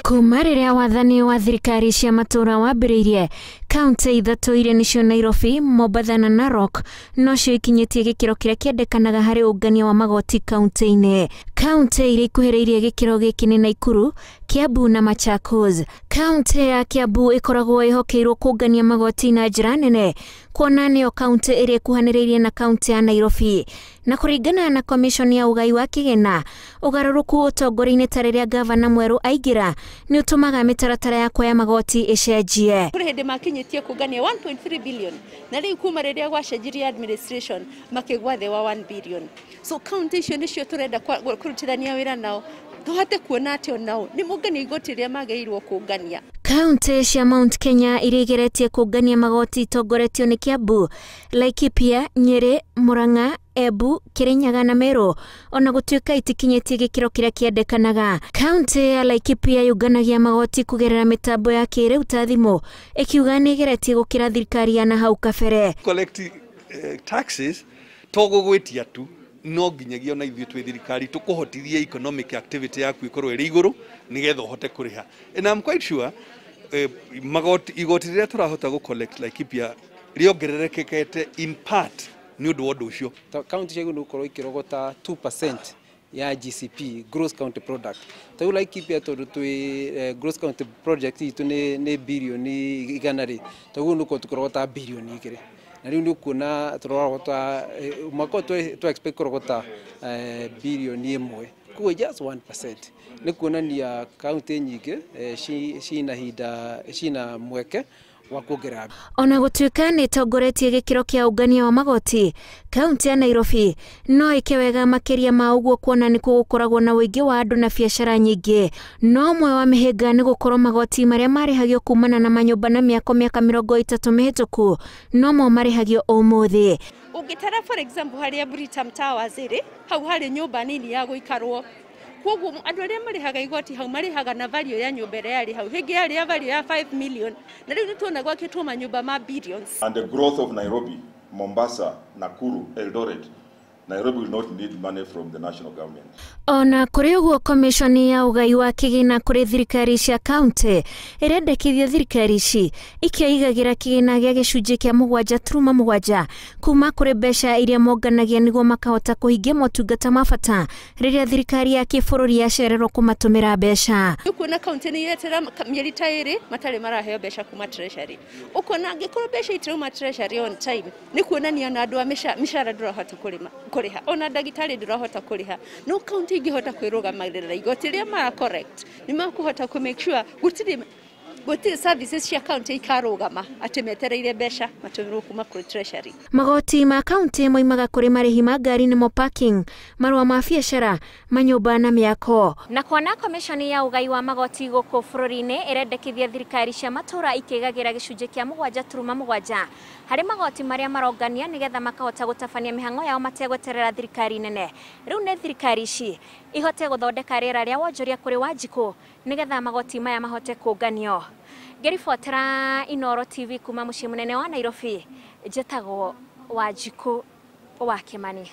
Kuma rĩrĩa wathani wa thirikari cia matũũra wambĩrĩirie, kaunti ithatũ iria nĩcio Nairobi, Mombatha na Narok nocio ikinyĩtie gĩkĩro kĩrĩa kĩendekanaga harĩ ũngania wa magoti kaunti-inĩ. Kaunti iria ikuhĩrĩirie gĩkĩro gĩkĩ nĩ Naikuru, Kiambu na Machakos. Kaunti ya Kiambu ĩkoragwo ĩhokeirwo kũngania magoti na njĩra nene kuona nĩyo kaunti ĩrĩa ĩkuhanĩrĩirie na kaunti ya Nairobi. Na kũringana na commission ya ũgai wa kĩgĩna, ũgarũrũku ũtongoria-inĩ ta rĩrĩa gavana mwerũ aingĩra nĩ ũtũmaga mĩtaratara ya kuoya magoti ĩcenjie. Kũrĩ hĩndĩ makinyĩtie kũngania 1.3 billion na rĩu kuma rĩrĩa gwacenjirie administration makĩgwa thĩ wa 1 billion. So kaunti icio nĩcio tũrenda kũrutithania wĩra nao tũhote kuona atĩ onao nĩ mũngania igoti rĩrĩa magĩrĩirwo kũngania. Kaunti cia Mount Kenya iria igeretie kũngania magoti itongoretio nĩ Kiambu, Laikipia, Nyeri, Murang'a, Embu, Kirinyaga na Meru ona gũtuĩka itikinyĩtie gĩkĩro kĩrĩa kĩendekanaga. Kaunti ya Laikipia yũnganagia magoti kũgerera mĩtambo ya kĩrĩu ta thimũ, ĩkiuga nĩ ĩgeretie gũkĩra thirikari ya nahau kabere. Collect taxes to gũgwĩtia tu no nginyagia ona ithuĩ twĩ thirikari tũkũhotithie economic activity yaku ĩkorwo ĩrĩ igũrũ nĩgetha ũhote kũrĩha. And I'm quite sure magoti igoti rĩrĩa tũrahota gũ collect Laikipia rĩongererekete in part nĩ ũndũ wa ũndũ ũcio. Kaunti ciagĩrĩirwo nĩ gũkorwo ikĩrogota 2% ya GCP, gross county product. Ta rĩu Laikipia tondũ twĩ gross county project itũ nĩ birioni 100 rĩ, ta rĩu nĩ gũkorwo tũkĩrogota birioni 2. Na rĩu nĩ ũkuona tũrarogota mwaka ũyũ tũ expect kũrogota birioni 1, koguo just 1%. Nĩ kuonania kaunti nyingĩ cina hinda cina mweke wa kuongerera. Ona gũtuĩka nĩ ĩtongoretie gĩkĩro kĩa ũngania wa magoti, kaunti ya Nairobi no ĩke wega makĩria ma ũguo kuona nĩ gũkoragwo na ũingĩ wa andũ na biacara nyingĩ. No ũmwe wa mĩhĩnga nĩ gũkorwo magoti marĩa marĩhagio kumana na manyũmba na mĩako mĩaka 30 mĩhĩtũku nomo marĩhagio ũmũthĩ. Ũngĩtara for example harĩa Britam Towers ĩrĩ, hau harĩ nyũmba nini ya gũikarwo. Koguo andũ arĩa marĩhaga igoti hau marĩhaga na value ya nyũmba ĩrĩa yarĩ hau, hĩngĩ yarĩ ya value ya 5 million na rĩu nĩtuona gwakĩtwo manyũmba ma billions. And the growth of Nairobi, Mombasa, Nakuru, Eldoret, Nairobi will not need money from the national government. Ona kũrĩ ũguo commission ya ũgai wa kĩgĩna kũrĩ thirikari cia kaunti ĩrendekithia thirikari ici ikĩigagĩra kĩgĩna gĩa gĩcunjĩ kĩa 7.7 kuma kũrĩ mbeca iria monganagia nĩguo makahota kũhingia motungata ma bata rĩrĩa thirikari ya kĩbũrũri yacererwo kũmatũmĩra mbeca. Ũkuona kaunti nĩ iretera mĩeri ta 2 matarĩ maraheo mbeca kuma treasury. Ũkuona angĩkorwo mbeca itirauma treasury on time nĩ kuonania ona andũ a mĩcara ndũrahota kũrĩha, ona ndagĩtarĩ ndũrahota kũrĩha. No kaunti ingĩhota kwĩrũgamĩrĩra igoti rĩrĩa mara correct nĩ makũhota kũ make sure gũtirĩ services cia kaunti ikarũgama atĩ metereire mbeca matũmĩrwo kuma kũrĩ treasury. Magoti ma kaunti moimaga kũrĩ marĩhi ma ngari nĩmo parking, marũa ma biacara, manyũmba na mĩako. Na kuona commission ya ũgai wa magoti gũkũ bũrũri-inĩ ĩrendekithia thirikari cia matũũra ikĩgagĩra gĩcunjĩ kĩa 7.7 harĩ magoti marĩa marongania nĩgetha makahota gũtabania mĩhang'o yao mategweterera thirikari nene. Rĩu nĩ thirikari ici ihote gũthondeka rĩera rĩa wonjoria kũrĩ Wanjikũ nĩgetha magoti maya mahote kũnganio. Ngĩribotera Inooro TV kuma mũciĩ mũnene wa Nairobi, njĩtagwo Wanjikũ wa Kĩmani.